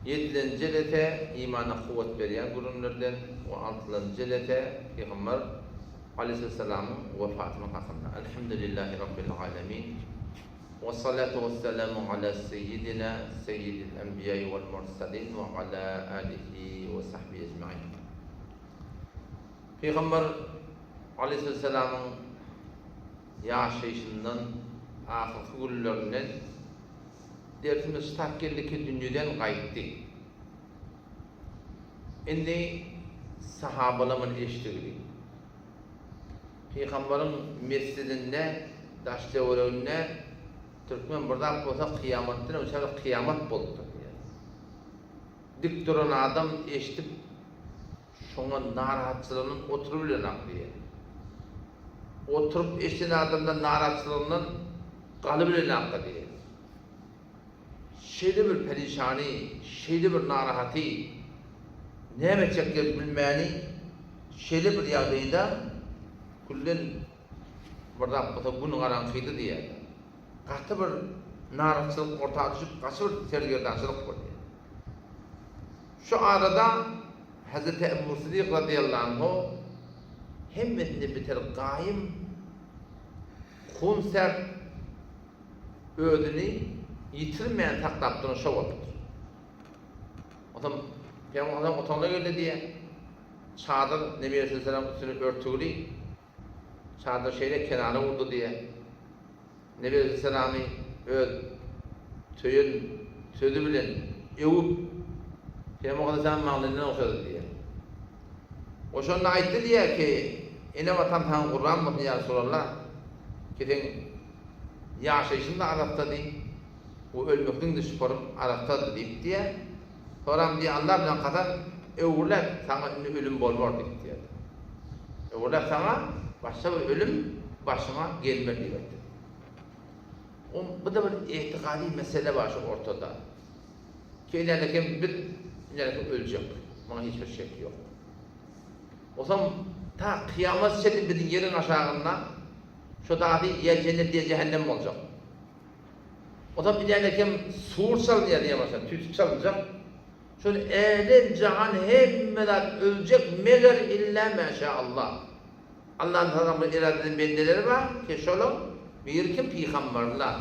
Ýedilenji lete imana kuwwat berýän gürrüňlerden we altylanjy lete Pygamber aleýhissalamyň wefatynyň hakynda. Elhamdülillahi Rabbil alemin. Wessalatu wessalamu ala seýýidina seýýidil enbiýai wal mursalin we ala alihi we sahbihi ejmain. Pygamber aleýhissalamyň ýaşaýşyndan ahyrky günlerinden Dersimiz ştat geldi ki dünýeden gaýtdy. Indi sahabalar muny eşdigli. Pygambaryň mesjidinde daş töwereginde türkmen bir zat bolsa kyýamatdan öň şeýle kyýamat bolupdyr diýýär. Dik duran adam eşidip şoňa narahatçylygyndan oturybilenok diýýär. Oturyp eşiden adamdan narahatçylygyndan galybilenok-da diýýär. Şeýle bir perişany, şeýle bir narahaty, näme etjeklerini bilmäni şeýle bir ýagdaýda külden bir zat bolsa gün garaňkydy diýýärler. Gaty bir narahatçylyk orta düşüp, gaty bir sergerdançylyk bolýar. Şu arada Hezreti Ebu Sydyk razyýallahu anhu hemmesinden beter gaýym, hunsert, özüni ýitirmän saklap duran şo bolupdyr. Onsoň Pygamber aleyhisselam otagyna geldi diýýär. Çadyr Nebi aleyhisselam üstüne örtügli. Çadyr şeýle kenara urdy diýýär. Nebi aleyhisselamy öz söýen sözi bilen öwüp, Pygamber aleyhisselam maňlaýyndan ogşady diýýär. O şonda aýtdy diýýär ki, Enem-atam saňa gurban bolsun ýa Resulallah, ki seň ýaşaýşyň-da arassady we ölmekligiň-de şuparym arassady diýip diýýär. Soram diýýär, Allah bilen kasam, öwrüläp saňa indi ölüm bolmar diýip diýýär. Öwrüläp saňa başga bir ölüm başyňa gelmez diýip aýtdy. O bu-da bir etikady mesele bar şu ortada. Ki ilerlekem biz ilerlekem öljek. Muňa hiç bir şek ýok. Osam ta kyýamat çenli biziň ýeriň aşagynda şo zady ýa jennet ýa jähennem boljak. Osam ilerlekem sur çalynýar ýa başga tüýsük çalynjak. Şol älem jahan hemme zat öljek meger illa mäşä Allah. Allah'ın tagala bir irade eden bendeleri bar ki şolaň biri kim pygamberler.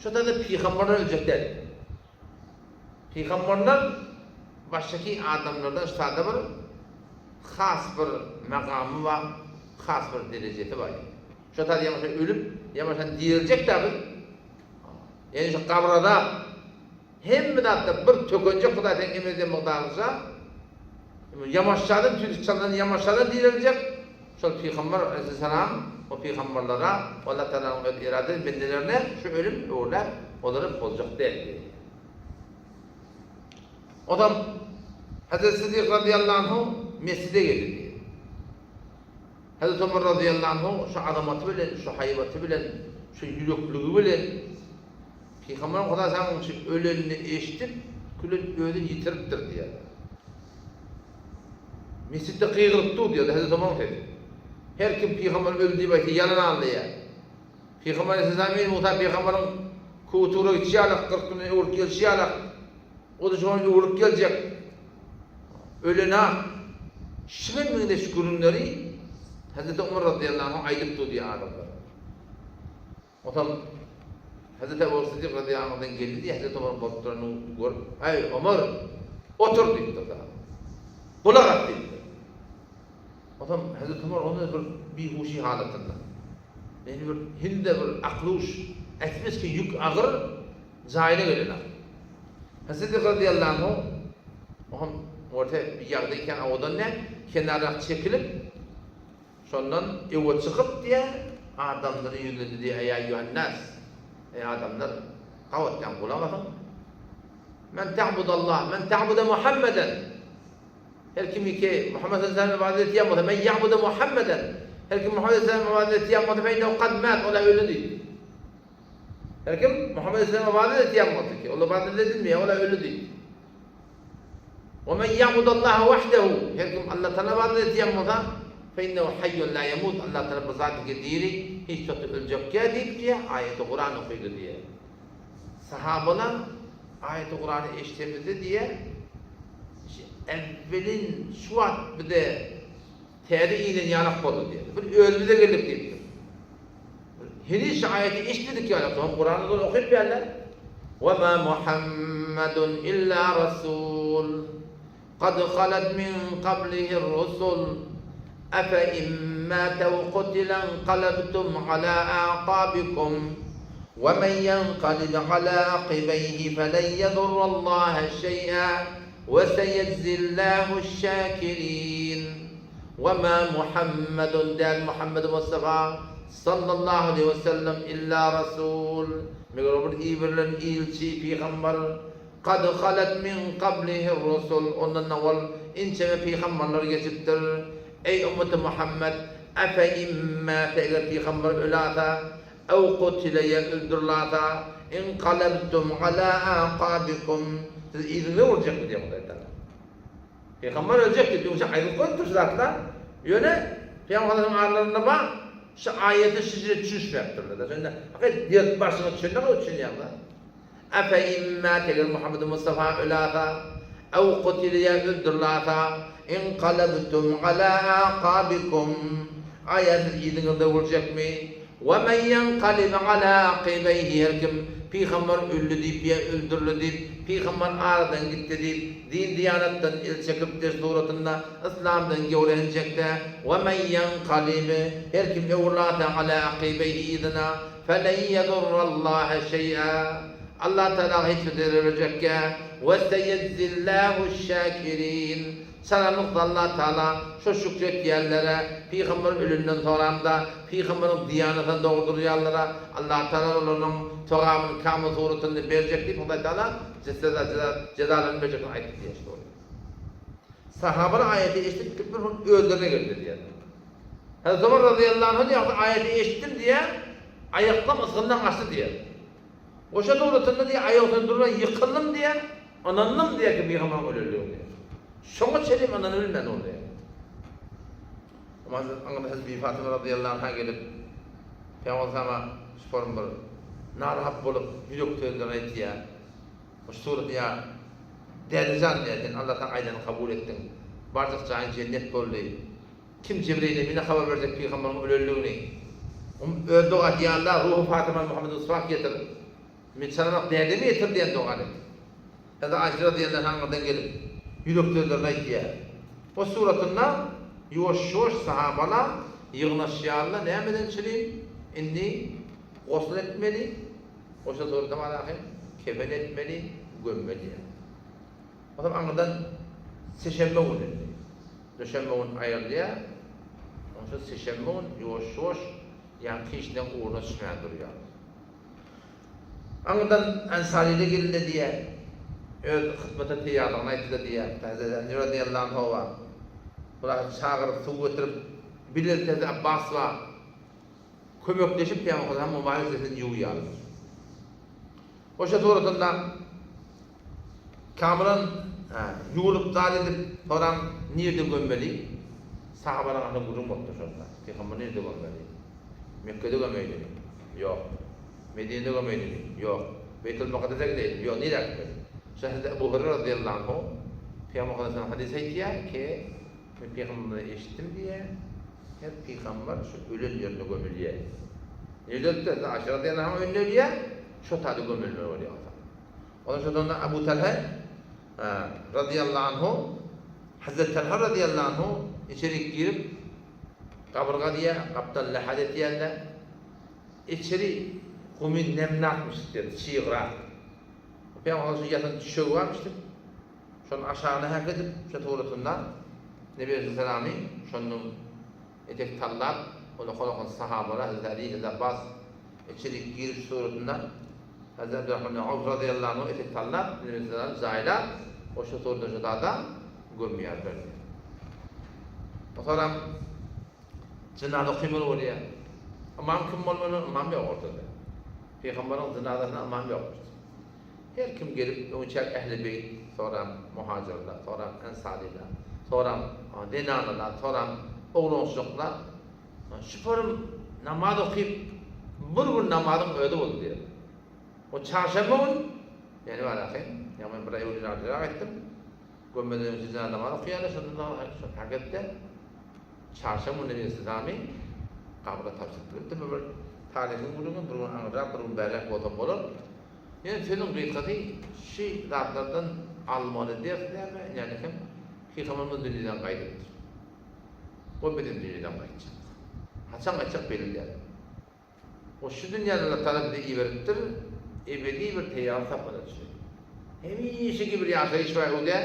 Şo taýda pygamberler öljek däl. Pygamberler başdaky adamlardan şu taýda bir has bir magamy bar, has bir derejesi bar. Şo taýda ýa ölüp, ýa diriljek dä biz. Ýani şu gabrada Hemme zatda bir tökenjek Hudaý seň emel mygdaryňça ýamaşjadan tüýdük çalnan ýamaşjadan direljek şol pygamber aleýhissalam we pygamberlere we Allah Tagalanyň öz irade eden bendelerine şu ölüm öwrüläp olara boljak däl diýilýär. Onsoň Hezreti Sydyk razyýallahu anhu mesjide geldi diýýär. Hezreti Omar razyýallahu anhu şu azamaty bilen, şu haýbaty bilen, şu ýürekligi bilen Pygamberim Hudaý saňa üçin ölenini eşidip, külen özüni ýitiripdir diýýärler. Mesjitde gygyryp dur diýýärler, Hezreti Omaryň sesi. Her kim pygamber öldi diýip aýtsa ýalan aldaýar. Pygamber aleyhisselam men Musa pygamberiň Kutura gidişi ýalak, 40 günden öwrülip gelşi ýalak. O da şoňa öwrülip geljek. Ölen-ak. Şuňa meňzeş gürrüňleri Hezreti Omar razyýallahu anh aýdyp dur diýýär adamlar. Onsoň Hezreti Ebu Bekr Sydyk razyýallahu anhudan geldi diýýär, Hezreti Omaryň bolup duranyny görüp, Äý, Omar, otur diýipdir dagy. Gulak as diýipdir. Onsoň Hezreti Omar onda bir bihuşy halatynda. Ýani bir hinde bir akluş, ätmiş ki ýük agyr jaýyna gelen-ak. Hezreti Sydyk razyýallahu anhu oňam görse bir ýagdaý kän owadan däl, kenarrak çekilip, Şondan öe çykyp diýýär, adamlara ýüzlendi diýýär, Eý aýýuhannas, eý adamlar, gabatdan gulak asyň. Men ta'budallah, men ta'buda Muhammeden. Her kim ki Muhammed sallallahu aleyhi ve sellem ibadet etýän bolsa, men ya'budu Muhammeden. Her kim Muhammed sallallahu aleyhi ve sellem ibadet etýän bolsa, fe innehu kad mat, ol öldi diýdi. Her kim Muhammed aleyhi ve sellem ibadet etýän bolsa ki, ol ibadet edilmeýär, ol öldi diýdi. Ve men ya'budallaha wahdehu, her kim Allah Taala ibadet edýän bolsa, fe innehu hayyun la yamut, Allah Taala bu zat ki diri, hiç wagt öljek däl diýip diýýär, aýaty Kuran okydy diýýär. Sahabalar. Aýaty Kurany eşidemizde diýýä, äwwelin şu wagt bize täze inen ýalak boldy diýýär. Bir özümize geldik diýipdir. Heniz şu aýaty eşitmedik ýalak, soň Kurany doly okyp ýaly. Wa ma Muhammedun illa rasul. Kad halat min qablihi rusul. Afa in mata aw qutila inqalabtum ala a'qabikum. Wa men yanqalib ala aqibayhi falan yadurrallaha şeý'a we seyejzillahu şakirin. Wa ma Muhammedun däl Muhammed Mustafa sallallahu aleýhi we sellem illa rasul meger ol bir iberilen ilçi, pygamber, Kad halat min qablihi rusul ondan owal ençeme pygamberler geçipdir. Eý ummeti Muhammed efe in mate eger pygamber ölasa ew kutile ýa öldürilasa inkalabtum ala aqabikum siz yzyňyza öwrüljekmi diýýär Hudaý Tagala. Pygamber öljek diýip öňçe aýdyp goýupdyr şu zatlar. Ýöne pygamberleriň aralarynda bar şu aýaty şije düşünişmäpdirler. Şonda hakyt dert başyňa düşende düşünýäň-de. Efe in mâte eger Muhammedi Mustafa ölasa, ew kutile ýa öldürilasa, inkalabtum alâ a'kabikum, aýa siz yzyňyzda öwürjekmi? We men ýenkalib alâ akybeýhi her kim pygamber öldi diýip ýa öldürildi diýip, pygamber aradan gitdi diýip, din-diýanatdan el çekipdir suratynda yslamdan gewrehinjekde, we men ýenkalib her kim öwrülasa alâ akybeýhi yzyna, Felen ýedurrallaha şeý'a, Allah Tagala hiç bir zerer berjekgä, we seyejzillahu-şşakirin, Çalamyk Allah Tagala şo şükür etýänlere, pygamber ölenden soňramda pygamberiň diýanatyny dogurdurýanlara Allah Tagala olaryň sogabyny kamyl suratynda berjek diýip Hudaý Tagala jezalaryny berjekdigini aýtdy diýýär şu dogry. Sahabalar aýaty eşidip bir özlerine geldi diýýär. Hazreti Omar razyýallahu anhu diýýär, aýaty eşitdim diýýär, aýaklarym ysgyndan gaçdy diýýär. Goşa döwletinde diýýär, aýak üstünde durman ýykyldym diýýär, ynandym diýýär ki, pygamberiň ölenligine diýýär. Şoňa çenli ynanyp bilmän ol diýýär. Omar aňyrda Hazreti Bibi Fatyma razyýallahu anha gelip, Pygamber saňa şu form bir narahat bolup ýürek sözlerini aýtýar. Bu surat ýa Dädejan diýýär, sen Allah saňa aýdanyny kabul etdiň. Barjak jaýyň jennet boldy. Kim Jebreýil Emine habar berjek pygamberiň ölenligini? Um öz dogasy ýa Allah ruhy Fatymany Muhammet Mustafa getir. Men çalarak dädemi getir diýen dogany et. Hezret Aýşe razyýallahu anha aňyrdan gelip ýürek sözlerini aýtýar. O suratynda ýuwaş-ýuwaş sahabalar ýygnaşýarlar nämeden çynym indi gosl etmeli goşa suratda bar ahym kefen etmeli gömmeli diýýär. Onsoň aňyrdan sişenbe güni indi. Duşenbe gün aýrylýar. Onsoň sişenbe gün ýuwaş-ýuwaş ýaňky işleň ugruna düşmän durýar. Aňyrdan Ensaryly geldi diýýär. Öz hyzmata taýýarlygyny aýtdy diýýär. Hezreti Ali razyýallahu anhu bar. Bular çagyryp suw getirip, Bilal Hezreti Abbas bar. Kömekleşip Pygamberimiziň mübarek jesedini ýuwýarlar. Oşa suratynda Kamylan ýuwulyp zat edip soram nirde gömmeli? Sahabalaryň arasynda gürrüň bolupdyr şonda. Pygamberi nirde gömmeli? Mekgede gömeýlimi? Ýok. Medinede gömeýlimi? Ýok. Beýtul Mukaddese gideýlimi? Ýok. Nirä gitmeli? Şonda Hezreti Ebu Hureyre razyýallahu anhu Pygamber sallallahu hadys aýtýar ki, men pygamberden eşitdim diýýär. Her pygamber şu ölen ýerinde gömülýär. Nirde ölüpdir? Hezreti Aýşe razyýallahu anha önünde ölýär. Şo taýda gömülmeli bolýar. Ondan soň Abu Talha razyýallahu anhu Hazreti Talha razyýallahu anhu içerik girip gabyr gazýar, gapdal lähät etýärler. Içeri gumy nemnakmyş diýdi, çygrak. Pygamber şu ýatan düşegi barmyş diýip, şonuň aşagyna häk edip, şu suratynda Nebi Aleyhisselamy şondan Etek tallap, ony okan sahabalar, Hezreti Ali, Hezreti Abbas içerik giriş suratynda Hezreti Abdurrahman ibn Awf razyýallahu anhu etek tallap, Nebi Aleyhisselamy jaýlap, oşa suratda judada gömýärler diýýär. Osaram jynaza okymaly bolýar. Ymam kim bolmaly? Ymam ýok ortada. Pygamberiň jynazasyna ymam ýokmuş. Her kim gelip öňçäk ähli beýt, soram muhajyrlar, soram ensarylar, soram zenanalar, soram oglanjyklar şuparym namaz okyp bir gün namazyň özi boldy diýer. O çarşenbe gün. Ýene bar ahyn. Ýa men bir aý öwrenardyrak aýtdym. Gömmeden öňçe jynaza namaz okaýarlar, şondan soň şol haketde çarşam güni Nebi Sami gabra tabşyryp bilipdir. Bu bir taryhyň gürrüňi, bir gün aňyrrak, bir gün bärräk bolsa bolar. Ýöne sözüň gysgasy şu zatlardan almaly ders näme? Ýagny hem Pygamberimiz dünýeden gaýdypdyr. O bizem dünýeden gaýtjak. Haçan gaýtjak belli däl. O şu dünýäni Allah Tagala bize iberipdir, ebedi bir teýýar sapara üçin. Hemişeki bir ýaşaýyş bar öwde,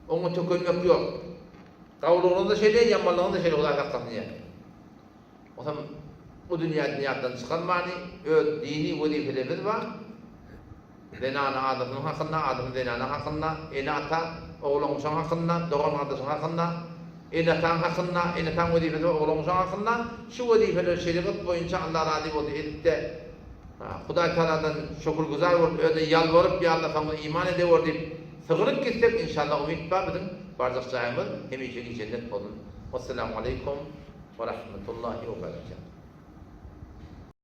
oňa tökenmek ýok. Gawulygyna-da şeýle, ýamanlygyna-da şeýle Hudaý saklasyn ýa. Onsoň bu dünýäden ýatdan çykarmany, öz dini wezipelerimiz bar. Zenany adasynyň hakynda, adamy zenanyň hakynda, ene-ata, oglan-uşaň hakynda, dogan-gardaşyň hakynda, ene-ataň hakynda, ene-ataň wezipesi bar oglan-uşaň hakynda, şu wezipeleri şerigat boýunça Allah razy bolsa edip-de, Hudaý Tagaladan şükürgüzar bolup, özüne ýalbaryp, ýa Allah saňa iman edewer diýip, sygynyp gitsek, inşallah umyt bar biziň barjak jaýymyz hemişeki jennet bolsun. Wessalamu aleýkum we rahmetullahi we berekatuh.